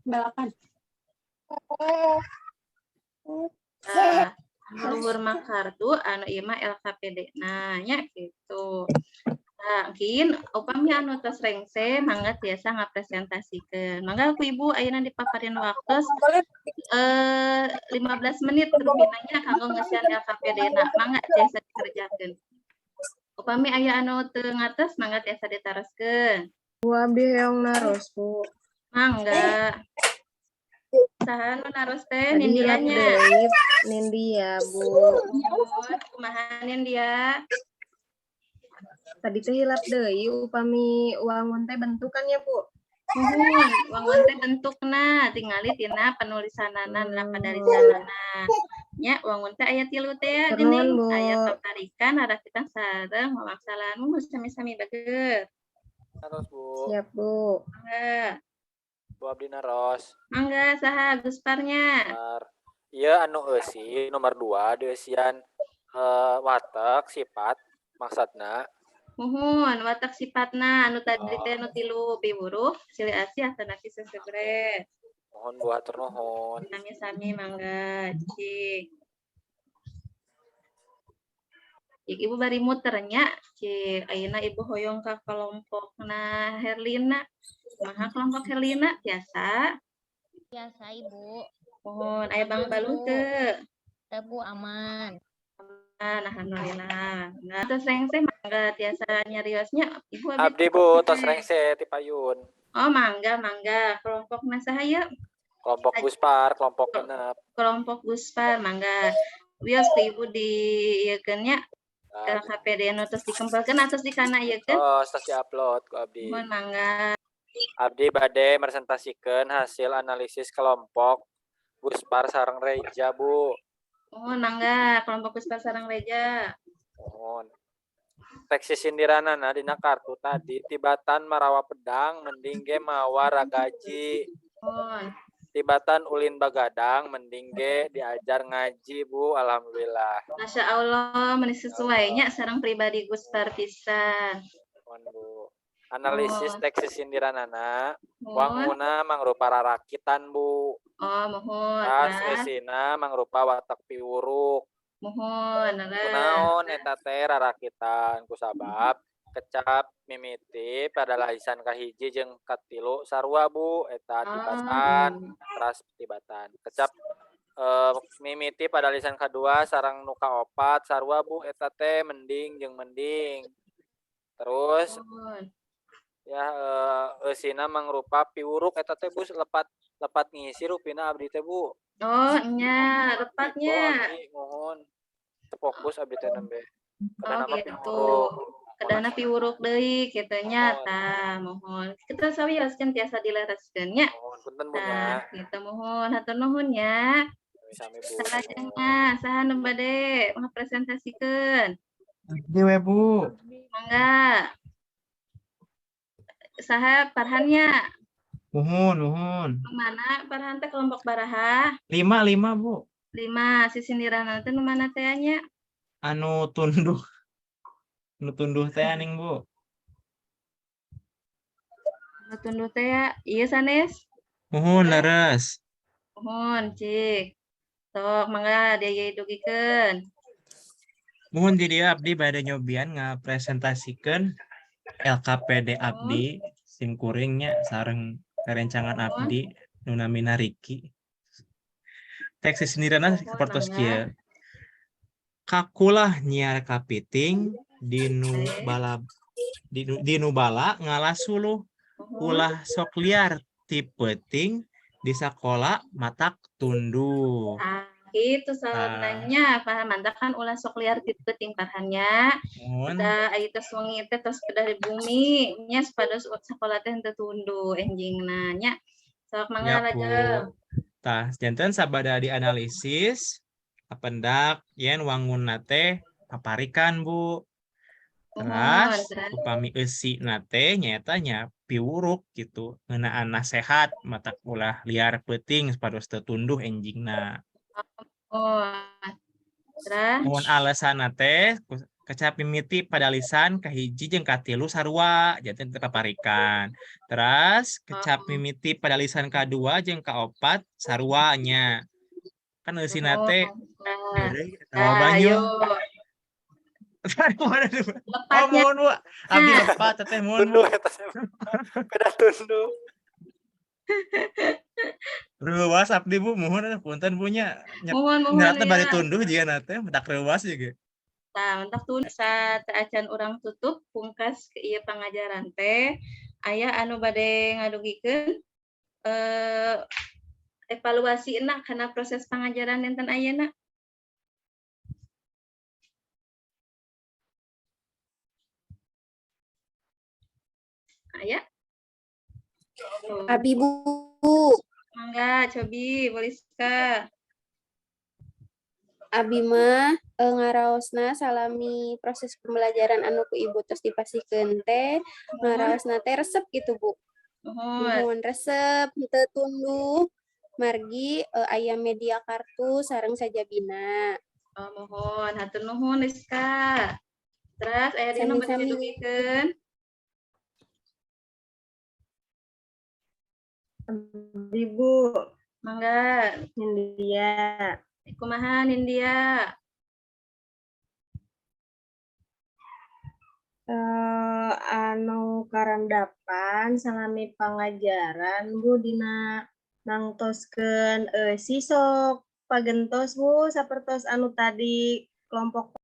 Balapan. Tah, luhur mah kartu, anu ieu mah LKPD. Nah, nya kitu. Nah, mungkin upami anu tos rengse mangga tiasa ngapresentasikeun. Mangga ku Ibu ayeuna dipaparin waktos 15 menit rupina nya kanggo ngeusian LKPD-na. Mangga tiasa dikerjakeun. Upami aya anu teu ngartos mangga tiasa ditaroskeun. Bu, abdi hoyong naros, Bu. Mangga. Saha nu naros teh? Tadi Nindia hilap nya? deui, Nindia, Bu. Muhun, kumaha, Nindia? Tadi teh hilap deui upami wangun teh bentukan ya, Bu? Muhun, wangun teh bentukna tingali tina penulisanana, padalisanana. Nya, wangun teh aya tilu teh ya Nuhun, geuning, Bu. Aya paparikan, rarakitan, sareng wawangsalan. Muhun, sami-sami, bager. Naros, Bu. Siap, Bu. Mangga. Bu, abdi naros. Mangga, saha Gusparnya? Bentar. Ieu anu eusi nomor 2 dieusian watek sifat maksudna? Muhun, watak sifatna anu tadi teh Oh. anu tilu piwuruh, silih asih atanapi sesegre. Muhun, Bu, hatur nuhun. Sami-sami, mangga, cik. Cik, Ibu bari muter nya, cik. Ayeuna Ibu hoyong ka kelompokna Herlina. Kumaha kelompok Herlina tiasa? Biasa, Ibu. Muhun, aya Bang Aman, Balung Bu. teu? Teu, Bu, aman. Ah, alhamdulillah. Nah, tos rengse mangga tiasa nyariosnya. Ibu abdi Abdi, Bu, tos rengse ti payun. Oh, mangga, mangga. Kelompokna saha ieu? Kelompok Guspar, kelompok 6. Kelompok Guspar, mangga. Wios ku Ibu di ieukeun nya. Nah, LKPD nu tos dikempelkeun atos di kana ieukeun. Oh, tos di-upload ku abdi. Muhun, mangga. Abdi bade presentasikeun hasil analisis kelompok Guspar sareng Reja, Bu. Muhun, mangga, kelompok Guspar sareng Reja. Muhun. Teks sisindiranana dina kartu tadi, tibatan marawa pedang mending ge mawa ragaji. Muhun. Tibatan ulin bagadang mending ge diajar ngaji, Bu. Alhamdulillah. Masya Allah, meni sesuai nya sareng pribadi Guspar pisan. Muhun, Bu. Analisis Oh. teks sisindiranana, Muhun. wanguna mangrupa rarakitan, Bu. Oh, muhun. Tas Terus? eusina mangrupa watak piwuruk. Muhun, leres. Kunaon eta teh rarakitan? Kusabab kecap mimiti padalisan kahiji jeung katilu sarua, Bu, eta tibatan teras tibatan. Kecap mimiti padalisan kadua sareng nu kaopat sarua, Bu, eta teh mending jeung mending. Terus Muhun. ya eusina mangrupa piwuruk eta teh, Bu, lepat lepat ngisi rupina abdi teh, Bu. Oh, nya, Gitu lepatnya. abdi, muhun. Teu fokus abdi teh nembe. Oh, Kedahna mah gitu. piwuruk. Kedahna piwuruk deui kitu nya, Muhun. Tah, muhun. Kita sawioskeun tiasa dilereskeun nya. Muhun, punten, Bu, nya. Tah, kitu, muhun, hatur nuhun nya. Sami-sami, Bu. Salajengna saha nu bade ngapresentasikeun? Abdi we, Bu. Mangga. Saha, Farhannya? Muhun, muhun. Nu mana Farhan teh, kelompok baraha? Lima, lima, Bu. 5, sisindiranna teh nu mana teh nya? Anu tunduh. Anu tunduh teh aning, Bu. Anu tunduh teh ya, ieu sanes? Muhun, leres. Muhun, cik. Sok mangga dieu dugikeun. Muhun, di dieu abdi bade nyobian ngapresentasikeun LKPD abdi sim kuring nya sareng rerencangan abdi nu namina Riki. Teks sisindiranna Muhun, sapertos mangga. kieu. Kakulah nyiar kapiting dinu bala dinu, dinu bala ngala suluh, Muhun. Ulah sok liar ti peuting. Di sakola matak tunduh. Ah, gitu sarananya, paham mantap kan ulah sok liar ti peuting Farhan nya. Muhun. Da aya tos wengi teh tos kedah di bumi nya supados sakola teh henteu tunduh enjingna nya. Sok mangga Ya, Bu. lajeng. Tah, janten sabada dianalisis kapendak yen wangunna teh paparikan, Bu. Muhun, Teras terus? Upami eusina teh nyaeta nya piwuruk gitu, ngeunaan nasehat matak ulah liar peuting supados teu tunduh enjingna. Oh, terus? Mun alesanna teh kecap mimiti padalisan kahiji jeung katilu sarua, janten teu paparikan. Teras kecap mimiti padalisan kadua jeung kaopat sarua nya. Kan eusina teh Nah, heureuy atawa nah, banyu. Ayo. Oh, Lepatnya. Muhun, Bu. Abdi lepat teteh, muhun, Bu. Tunduh eta teh. Beda tunduh. Reuwas abdi, Bu, muhun atuh punten, Bu, nya. Muhun, muhun, Nyaratna bade ya. tunduh jigana teh mentak reuwas juga. Tah, mentak tun sateuacan urang tutup pungkas ke ieu pangajaran teh aya anu bade ngadugikeun evaluasina kana proses pangajaran dinten ayeuna? Aya? Abi, Bu. Mangga, cobi, Boliska. Abi mah ngaraosna salami proses pembelajaran anu ku ibu tos dipasihkeun teh ngaraosna teh resep gitu, Bu. Muhun. Muhun resep henteu tunduh margi aya media kartu sareng sajabina. Oh, muhun, hatur nuhun, Rizka. Terus aya deui nu bade Sami-sami. didugikeun? Abdi, Bu. Mangga. Nindya. Kumaha Nindya? Anu karandapan salami pangajaran, Bu, dina nangtoskeun eusi sok pagentos, Bu, sapertos anu tadi kelompok.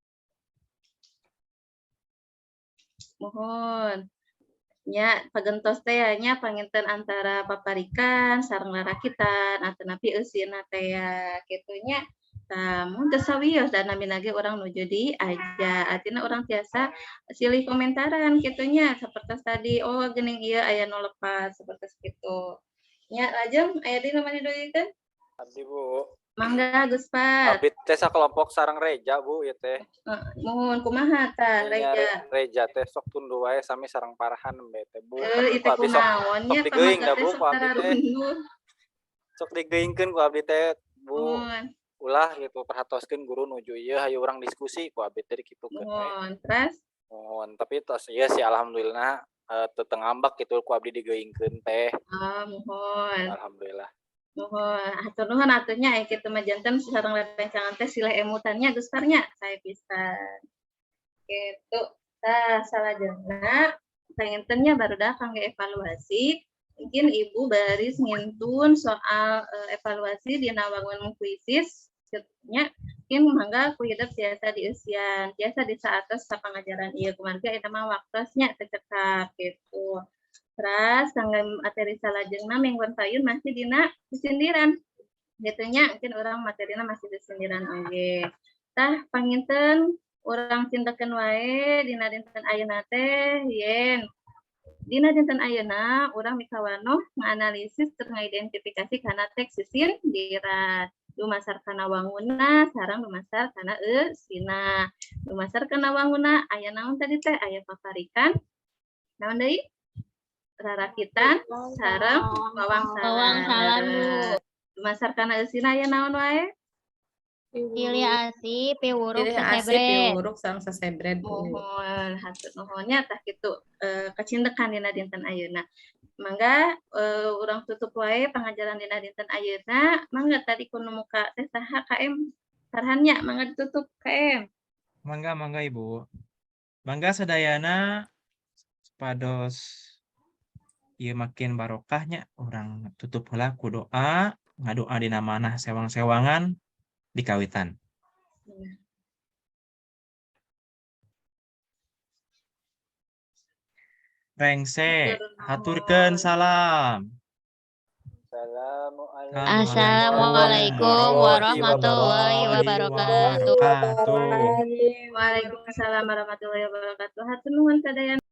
Muhun. Nya pagentos teh nya panginten antara paparikan sareng larakitan atanapi eusina teh ya kitu nya. Tah, mun teu sawios da namina ge urang nuju diajar. Artina urang tiasa silih komentaran kitu nya sapertos tadi, oh geuning ieu aya nu lepas sapertos kitu. Nya lajeng aya deui nu bade didugikeun? Abdi, Bu. Mangga Guspat. Abdi teh sakelompok sareng Reja, Bu, ieu teh. Muhun kumaha tah Nya Reja? Reja teh sok tunduh wae sami sareng Farhan nembe teh, Bu. Itu Ku abdi sok kunaon sok nya digeuing pamagat da, teh Bu, sok ku abdi teh. tararunduh. Sok digeuingkeun ku abdi teh, Bu. Muhun. Ulah gitu perhatoskeun guru nuju ieu hayu urang diskusi ku abdi teh dikitukeun we. Muhun, terus? Muhun, tapi tos ieu sih alhamdulillah teu teu ngambek gitu ku abdi digeuingkeun teh. Oh, muhun. Alhamdulillah. Muhun, hatur nuhun atuh nya aya kitu mah janten sareng rerencangan teh silih emutan nya Gustar nya, sae pisan. Kitu. Tah salajengna panginten nya barudak kangge evaluasi, mungkin Ibu baris ngintun soal evaluasi dina wangun kuisis nya, mungkin mangga ku hidep tiasa dieusian, tiasa di saatos sapangajaran ieu kumargi eta mah waktosnya teu cekap gitu. Terus kangge materi salajengna mingguan payun masih dina sisindiran. Gitu nya, mungkin urang materina masih disindiran oge. Tah panginten urang cindekeun wae dina dinten ayeuna teh yen dina dinten ayeuna urang mikawanoh nganalisis tur ngaidentifikasi kana teks sisindiran. Dumasar kana wanguna sareng dumasar kana eusina. Dumasar kana wanguna aya naon tadi teh? Aya paparikan. Naon deui? Rarakitan sareng wawangsalan. Wawangsalan, Bu. Dumasar kana eusina aya naon wae? Silih asih piwuruk Silih asih sasebret. piwuruk sareng sasebret, Bu. Muhun, hatur nuhun nya tah kitu kacindekan dina dinten ayeuna. Mangga urang tutup wae pangajaran dina dinten ayeuna. Mangga tadi ku nu muka teh saha KM Farhan nya, mangga ditutup KM. Mangga, mangga Ibu. Mangga sadayana supados ieu makin barokah nya urang tutup heula ku doa, ngadoa dina manah sewang-sewangan dikawitan. Rengse, haturkeun salam. Assalamualaikum warahmatullahi wabarakatuh. Wabarakatuh. Waalaikumsalam warahmatullahi wabarakatuh. Hatur nuhun sadayana.